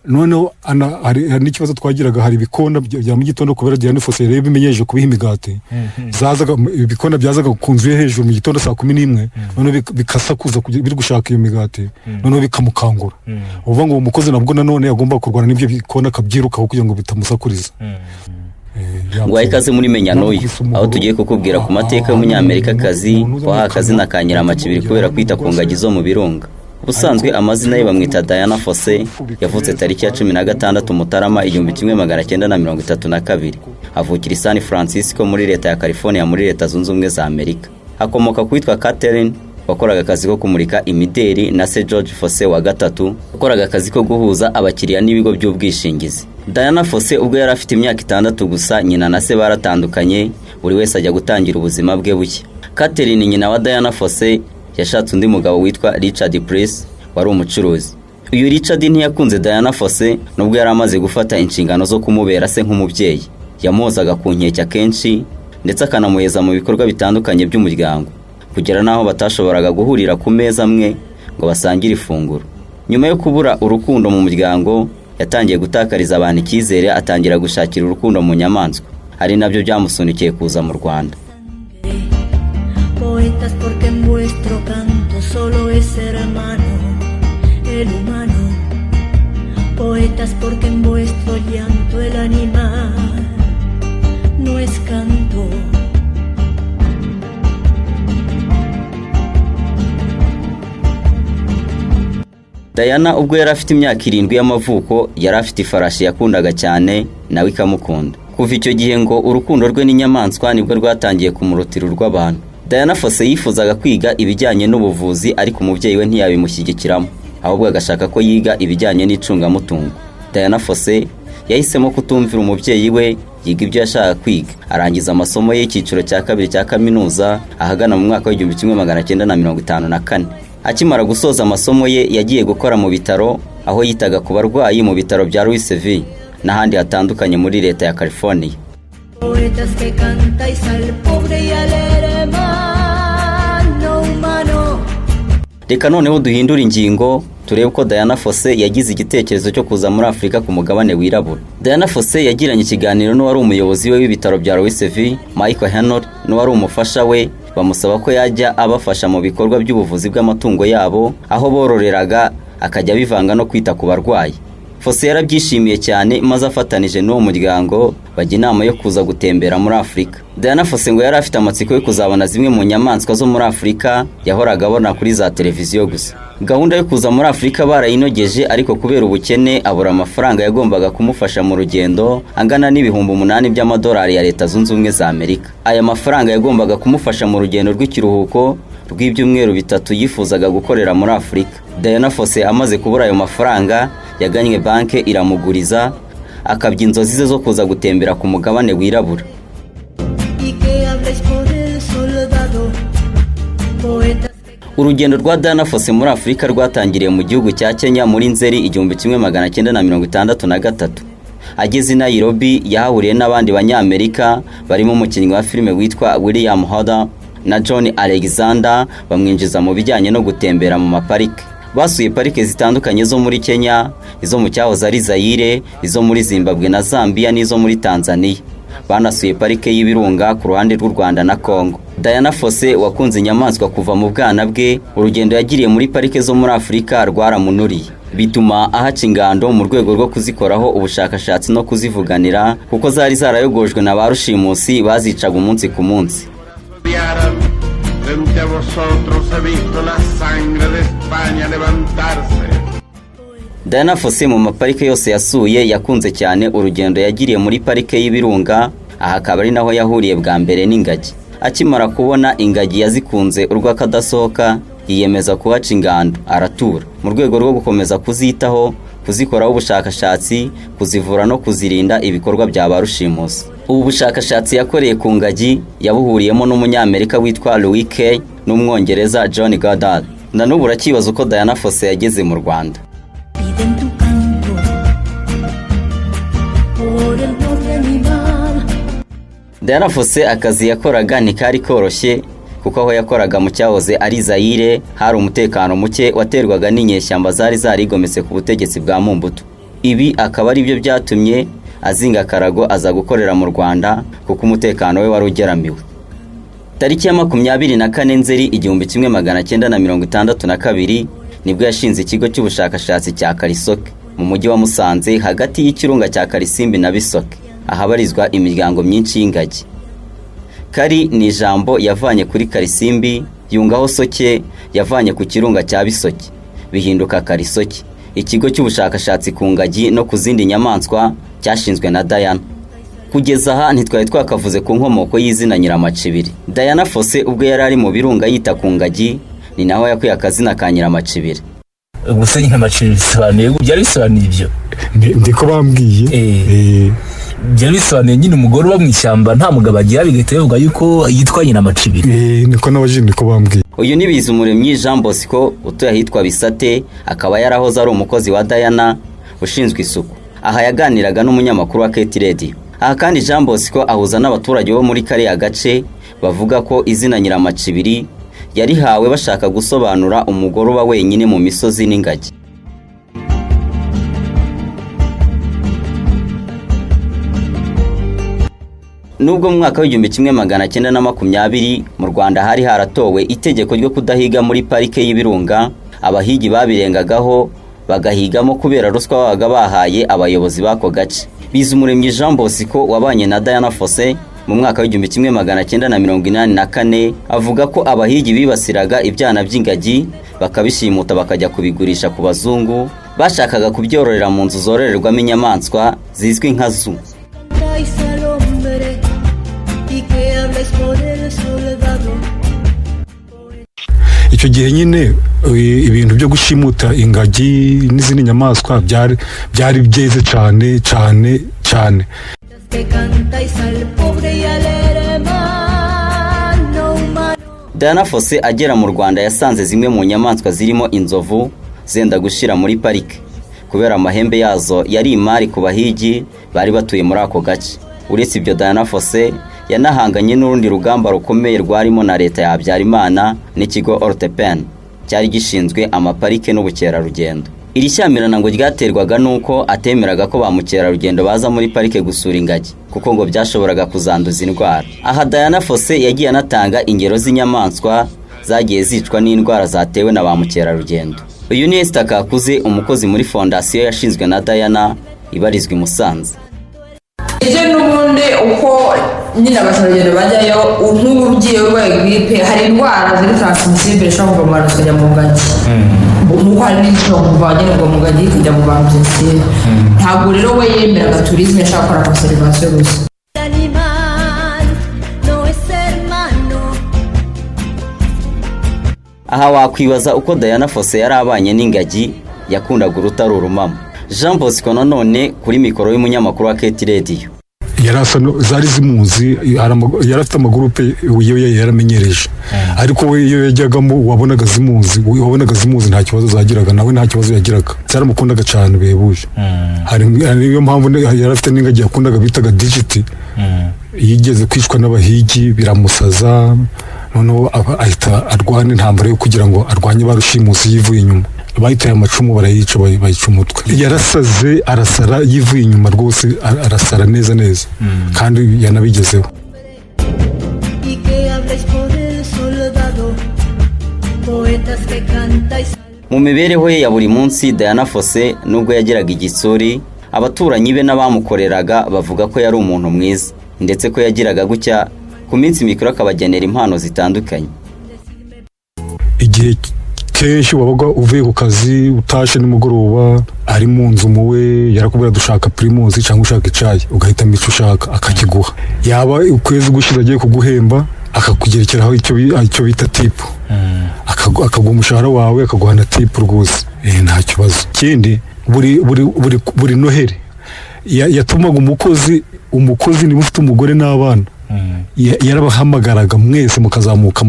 Noneho hari n'ikibazo twagiraga. Hari ibikona bya mu gitondo, kubera Diane Fossey rero bimenyereje kubiha imigati, zazaga, ibikona byazaga ku nzu ye hejuru mu gitondo saa 11, noneho bikasakuza biri gushaka iyo migati, noneho bikamukangura. Uvuga ngo uwo mukozi nabwo nanone agomba kurwana n'ibyo bikona, akabyirukaho kugira ngo bitamusakuriza. Ngo ikaze muri Menya N'uyu, aho tugiye kukubwira ku mateka y'Umunyamerikakazi wahawe akazina ka Nyiramacibiri kubera kwita ku ngagi zo mu birunga. Ubusanzwe amazina ye bamwita Diana Fossey. Yavutse tariki ya 16 Mutarama 1932, avukira i San Francisco muri Leta ya California, muri Leta Zunze Ubumwe za Amerika. Akomoka ku witwa Catherine wakoraga akazi ko kumurika imideri na se George Fossey wa gatatu wakoraga akazi ko guhuza abakiriya n'ibigo by'ubwishingizi. Diana Fossey ubwo yari afite imyaka 6 gusa, nyina na se baratandukanye, buri wese ajya gutangira ubuzima bwe bushya. Catherine, nyina wa Diana Fossey, yashatse undi mugabo witwa Richard Price wari umucuruzi. Uyu Richard ntiyakunze Diana Fossey nubwo yari amaze gufata inshingano zo kumubera se nk'umubyeyi. Yamuhozaga ku nkeke akenshi, ndetse akanamuheza mu bikorwa bitandukanye by'umuryango, kugera n'aho batashoboraga guhurira ku meza amwe ngo basangire ifunguro. Nyuma yo kubura urukundo mu muryango, yatangiye gutakariza abantu icyizere, atangira gushakira urukundo mu nyamaswa, ari nabyo byamusunikiye kuza mu Rwanda. Poetas, porque en vuestro canto solo es hermano el humano. Poetas, porque en vuestro llanto el animal no es canto. Diana ubwo yari afite imyaka 7 y'amavuko, yari afite ifarashi yakundaga cyane, nawe ikamukunda. Kuva icyo gihe ngo urukundo rwe n'inyamaswa nibwo rwatangiye kumurutira urw'abantu. Diana Fossey yifuzaga kwiga ibijyanye n'ubuvuzi, ariko umubyeyi we ntiyabimushyigikiramo, ahubwo agashaka ko yiga ibijyanye n'icungamutungo. Diana Fossey yahisemo kutumvira umubyeyi we, yiga ibyo yashakaga kwiga, arangiza amasomo ye y'icyiciro cya kabiri cya kaminuza ahagana mu mwaka w'1954. Akimara gusoza amasomo ye, yagiye gukora mu bitaro, aho yitaga ku barwayi mu bitaro bya Louisville n'ahandi hatandukanye muri Leta ya California. Poetas que cantáis al pobre y al hermano humano. Reka noneho duhindure ingingo, turebe uko Diana Fossey yagize igitekerezo cyo kuza muri Afurika, ku mugabane wirabura. Diana Fossey yagiranye ikiganiro n'uwari umuyobozi we w'ibitaro bya Louisville, Michael Henry, n'uwari umufasha we, bamusaba ko yajya abafasha mu bikorwa by'ubuvuzi bw'amatungo yabo aho bororeraga, akajya abivanga no kwita ku barwayi. Fossey yarabyishimiye cyane, maze afatanije n'uwo muryango bajya inama yo kuza gutembera muri Afurika. Diana Fossey ngo yari afite amatsiko yo kuzabona zimwe mu nyamaswa zo muri Afurika yahoraga abona kuri za televiziyo gusa. Gahunda yo kuza muri Afurika barayinogeje, ariko kubera ubukene abura amafaranga yagombaga kumufasha mu rugendo angana n'8,000 by'amadolari ya Leta Zunze Ubumwe za Amerika. Aya mafaranga yagombaga kumufasha mu rugendo rw'ikiruhuko rw'ibyumweru 3 yifuzaga gukorera muri Afurika. Diana Fossey amaze kubura ayo mafaranga, yagannye banki iramuguriza, akabya inzozi ze zo kuza gutembera ku mugabane wirabura. Y que habléis por el soldado. Poetas que Urugendo rwa Diana Fossey muri Afurika rwatangiriye mu gihugu cya Kenya muri Nzeri 1963. Ageze i Nairobi yahahuriye n'abandi Banyamerika barimo umukinnyi wa filime witwa William Hodder na John Alexander, bamwinjiza mu bijyanye no gutembera mu maparike. Basuye parike zitandukanye zo muri Kenya, izo mu cyahoze ari Zaire, izo muri Zimbabwe na Zambia n'izo muri Tanzania. Banasuye parike y'ibirunga ku ruhande rw'u Rwanda na Congo. Diana Fossey wakunze inyamaswa kuva mu bwana bwe, urugendo yagiriye muri parike zo muri Afurika rwaramunuriye, bituma ahaca ingando mu rwego rwo kuzikoraho ubushakashatsi no kuzivuganira, kuko zari zarayogojwe na ba rushimusi bazicaga umunsi ku munsi. Odiaran. Frente a vosotros he visto la sangre de España levantarse. Diana Fossey mu maparike yose yasuye, yakunze cyane urugendo yagiriye muri parike y'ibirunga. Aha akaba ari naho yahuriye bwa mbere n'ingagi. Akimara kubona ingagi yazikunze urw'akadasohoka, yiyemeza kuhaca ingando aratura, mu rwego rwo gukomeza kuzitaho, kuzikoraho ubushakashatsi, kuzivura no kuzirinda ibikorwa bya ba rushimusi. Ubu bushakashatsi yakoreye ku ngagi yabuhuriyemo n'Umunyamerika witwa Louis Kay n'Umwongereza John Goddard. Na n'ubu urakibaza uko Diana Fossey yageze mu Rwanda. Piden tu canto por el noble animal. Diana Fossey akazi yakoraga ntikari koroshye, kuko aho yakoraga mu cyahoze ari Zaire hari umutekano muke waterwaga n'inyeshyamba zari zarigometse ku butegetsi bwa Mobutu. Ibi akaba ari byo byatumye azinga akarago aza gukorera mu Rwanda, kuko umutekano we wari ugeramiwe. Tariki ya 24 Nzeri 1962 nibwo yashinze ikigo cy'ubushakashatsi cya Karisoke mu mujyi wa Musanze, hagati y'ikirunga cya Karisimbi na Bisoke, ahabarizwa imiryango myinshi y'ingagi. Kari ni ijambo yavanye kuri Karisimbi, yungaho Soke yavanye ku kirunga cya Bisoke, bihinduka Karisoke. Ikigo cy'ubushakashatsi ku ngagi no ku zindi nyamaswa cyashinzwe na Diana. Kugeza aha ntitwari twakavuze ku nkomoko y'izina Nyiramacibiri. Diana Fossey ubwo yari ari mu birunga yita ku ngagi, ni naho yakuye akazina ka Nyiramacibiri. Gusa Nyiramacibiri bisobanuye, byari bisobanuye ibyo? Ndiko bambwiye. Byari bisobanuye nyine umugore uba mu ishyamba nta mugabo agira, bigahita bivuga yuko yitwa Nyiramacibiri. Niko n'abajene niko bambwiye. Uyu ni Bizumuremyi Jean Bosco utuye ahitwa Bisate, akaba yarahoze ari umukozi wa Diana ushinzwe isuku. Aha yaganiraga n'umunyamakuru wa KT Radio. Aha kandi Jean Bosco ahuza n'abaturage bo muri kariya gace bavuga ko izina Nyiramacibiri yarihawe bashaka gusobanura umugore uba wenyine mu misozi n'ingagi. Nubwo mu mwaka w'1920 mu Rwanda hari haratowe itegeko ryo kudahiga muri parike y'ibirunga, abahigi babirengagaho bagahigamo kubera ruswa babaga bahaye abayobozi b'ako gace. Bizumuremyi Jean Bosco wabanye na Diana Fossey mu mwaka w'1984 avuga ko abahigi bibasiraga ibyana by'ingagi bakabishimuta bakajya kubigurisha ku bazungu bashakaga kubyororera mu nzu zororerwamo inyamaswa zizwi nka zoo. Cantáis al hombre y que habláis por el soldado. Icyo gihe nyine ibintu byo gushimuta ingagi n'izindi nyamaswa byari byeze cyane cyane cyane. Que cantáis al pobre y al hermano humano. Diana Fossey agera mu Rwanda yasanze zimwe mu nyamaswa zirimo inzovu zenda gushira muri parike kubera amahembe yazo yari imari ku bahigi bari batuye muri ako gace. Uretse ibyo, Diana Fossey yanahanganye n'urundi rugamba rukomeye rwarimo na leta ya Habyarimana n'ikigo Ortepen cyari gishinzwe amaparike n'ubukerarugendo. Iri shyamirana ngo ryaterwaga n'uko atemeraga ko ba mukerarugendo baza muri parike gusura ingagi, kuko ngo byashoboraga kuzanduza indwara. Aha Diana Fossey yagiye anatanga ingero z'inyamaswa zagiye zicwa n'indwara zatewe na ba mukerarugendo. Uyu ni Esther Kakuze, umukozi muri fondasiyo yashinzwe na Diana ibarizwa i Musanze. Ibyo n'ubundi uko nyine abakerarugendo bajyayo, nk'ubu ugiye urwaye giripe, hari indwara ziri transmissible zishobora kuva mu bantu zikajya mu ngagi, nk'uko hari n'izishobora kuva nyine ubwo mu ngagi ikajya mu bantu byose. Ntabwo rero we yemeraga tourisme, yashaka gukora conservation gusa. El animal no es hermano. Aha wakwibaza uko Diana Fossey yari abanye n'ingagi yakundaga urutari urumamo. Jean Bosco nanone kuri mikoro y'umunyamakuru wa KT Radio. Yari asa zari zimuzi, yari afite amagurupe iyo yari yaramenyereje, ariko we iyo yajyagamo wabonaga zimuzi, nta kibazo zagiraga, nawe nta kibazo yagiraga, zaramukundaga cyane bihebuje. Hari niyo mpamvu yari afite n'ingagi yakundaga bitaga Digiti, yigeze kwicwa n'abahigi biramusaza, noneho ahita arwana intambara yo kugira ngo arwanye ba rushimusi yivuye inyuma. Bayiteye amacumu barayica, bayica umutwe. Yarasaze, arasara yivuye inyuma rwose, arasara neza neza, kandi yanabigezeho. Y que habláis por el soldado. Poetas que cantáis Mu mibereho ye ya buri munsi, Diana Fossey nubwo yagiraga igitsuri, abaturanyi be n'abamukoreraga bavuga ko yari umuntu mwiza, ndetse ko yagiraga gutya ku minsi mikuru akabagenera impano zitandukanye. Igihe kenshi wabaga uvuye ku kazi utashe nimugoroba, ari mu nzu muwe, yarakubwira dushaka Primus cyangwa ushaka icyayi, ugahitamo icyo ushaka akakiguha. Yaba ukwezi gushize agiye kuguhemba, akakugerekeraho icyo bita tip, akaguha umushahara wawe, akaguha na tip rwose. Nta kibazo. Ikindi, buri Noheli yatumaga umukozi niba ufite umugore n'abana, yarabahamagaraga mwese mukazamuka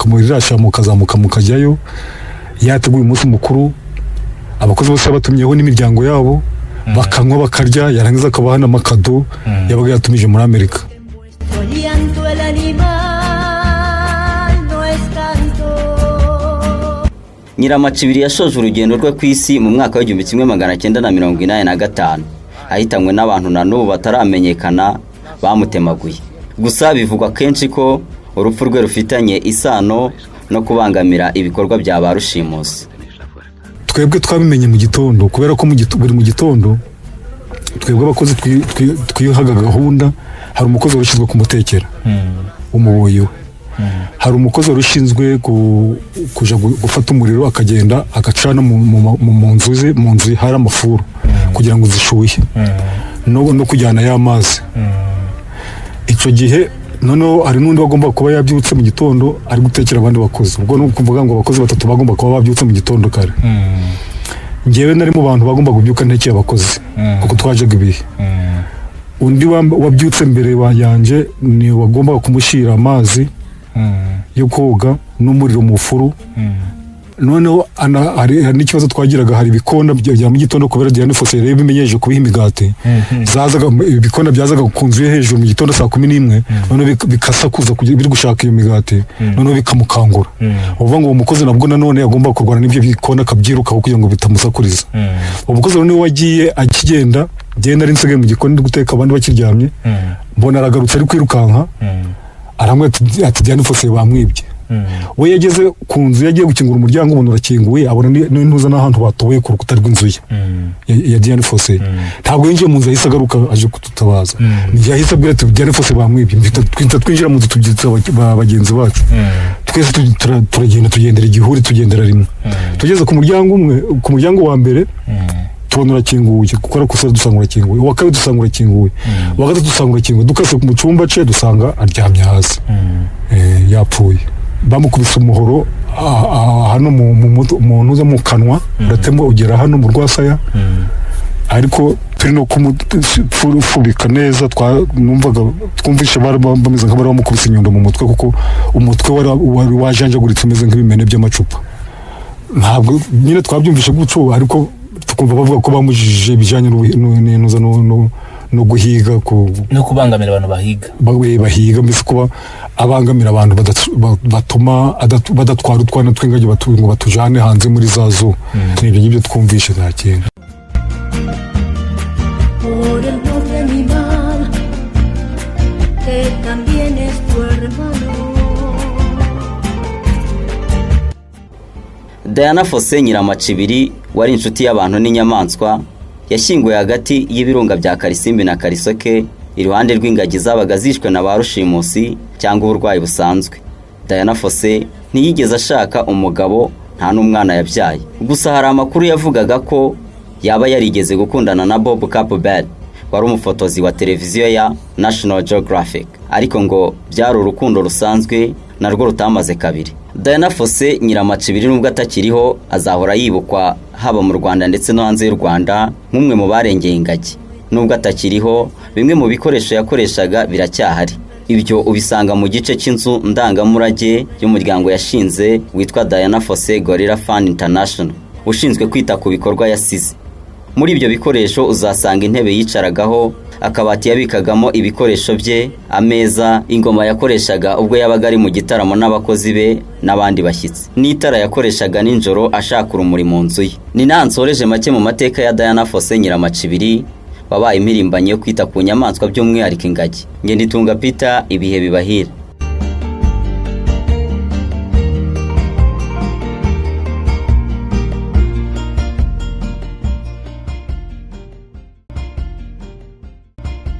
muri rasha, mukazamuka mukajyayo. Yateguye umunsi mukuru, abakozi bose yabatumyeho n'imiryango yabo, bakanywa, bakarya, yarangiza akabaha n'amakado yabaga yatumije muri Amerika. Vuestro llanto el animal no es canto. Nyiramacibiri yashoje urugendo rwe ku isi mu mwaka wa 1985, ahitanywe n'abantu na n'ubu bataramenyekana bamutemaguye. Gusa bivugwa kenshi ko urupfu rwe rufitanye isano no kubangamira ibikorwa bya ba rushimusi. Twebwe twabimenye mu gitondo, kubera ko buri mu gitondo twebwe abakozi twihaga gahunda. Hari umukozi wari ushinzwe kumutekera umuboyi we, hari umukozi wari ushinzwe kuja gufata umuriro, akagenda agacana mu nzu ze. Mu nzu hari amafuru kugira ngo zishuhe, no kujyana y'amazi. Icyo gihe noneho hari n'undi wagomba kuba yabyutse mu gitondo ari gutekera abandi bakozi. Ubwo ni ukuvuga ngo abakozi batatu bagomba kuba babyutse mu gitondo kare. Njyewe nari mu bantu bagomba kubyuka ntekeye abakozi, kuko twajaga ibihe. Undi wabyutse mbere yanjye ni wagombaga kumushyira amazi yo koga n'umuriro mu furu. Noneho hari n'ikibazo twagiraga, hari ibikona bya mu gitondo, kubera Dian Fossey rero bimenyereje kubiha imigati, zazaga, ibikona byazaga ku nzu ye hejuru mu gitondo saa 11, noneho bikasakuza biri gushaka iyo migati, noneho bikamukangura. Uvuga ngo uwo mukozi nabwo nanone agomba kurwana n'ibyo bikona, akabyirukaho kugira ngo bitamusakuriza. Uwo mukozi rero niwe wagiye. Akigenda, njyewe nari nsigaye mu gikoni ndi guteka, abandi bakiryamye. Mbona aragarutse ari kwirukanka, arambwira ati: "Dian Fossey bamwibye." We yageze ku nzu, yagiye gukingura umuryango, umuntu urakinguye, abona n'intuza n'ahantu batoboye ku rukuta rw'inzu ye ya Dian Fossey. Ntabwo yinjiye mu nzu, yahise agaruka aje kudutabaza. Yahise abwira ati: "Dian Fossey bamwibye." Twita twinjira mu nzu, tubyitsa bagenzi bacu twese, turagenda, tugendera igihuri, tugendera rimwe. Tugeze ku muryango umwe, ku muryango wa mbere tubona urakinguye, gukora kosa dusanga urakinguye, uwa kabiri dusanga urakinguye, uwa gatatu dusanga urakinguye. Dukase mu cyumba cye dusanga aryamye hasi, yapfuye. Bamukubise umuhoro hano mu ntuza, mu kanwa, uratema ugera hano mu rwasaya, ariko turi no kumufubika neza. Numvaga twumvishe bari bameze nk'abari bamukubise inyundo mu mutwe, kuko umutwe wari wajanjaguritse umeze nk'ibimene by'amacupa. Ntabwo nyine twabyumvishe gutyo, ariko tukumva bavuga ko bamujijije ibijyanye n'intuza no guhiga ku no kubangamira abantu bahiga. Bahiga, mbese kuba abangamira abantu batuma badatwara utwana tw'ingagi ngo batujane hanze muri za zoo. Ni ibyo ngibyo twumvishe, nta kintu. Por el noble animal que también es tu hermano. Diana Fossey Nyiramacibiri wari inshuti y'abantu n'inyamaswa, yashyinguwe hagati y'ibirunga bya Karisimbi na Karisoke, iruhande rw'ingagi zabaga zishwe na ba rushimusi cyangwa uburwayi busanzwe. Diana Fossey ntiyigeze ashaka umugabo, nta n'umwana yabyaye. Gusa hari amakuru yavugaga ko yaba yarigeze gukundana na Bob Campbell wari umufotozi wa televiziyo ya National Geographic, ariko ngo byari urukundo rusanzwe narwo rutamaze kabiri. Diana Fossey Nyiramacibiri nubwo atakiriho, azahora yibukwa haba mu Rwanda ndetse no hanze y'u Rwanda nk'umwe mu barengeye ingagi. Nubwo atakiriho, bimwe mu bikoresho yakoreshaga biracyahari. Ibyo ubisanga mu gice cy'inzu ndangamurage y'umuryango yashinze witwa Diana Fossey Gorilla Fund International, ushinzwe kwita ku bikorwa yasize. Muri ibyo bikoresho uzasanga intebe yicaragaho, akabati yabikagamo ibikoresho bye, ameza, ingoma yakoreshaga ubwo yabaga ari mu gitaramo n'abakozi be n'abandi bashyitsi, n'itara yakoreshaga nijoro ashaka urumuri mu nzu ye. Ni nsoreje make mu mateka ya Diana Fossey Nyiramacibiri wabaye impirimbanyi yo kwita ku nyamaswa, by'umwihariko ingagi. Ngenditunga Peter, ibihe bibahira.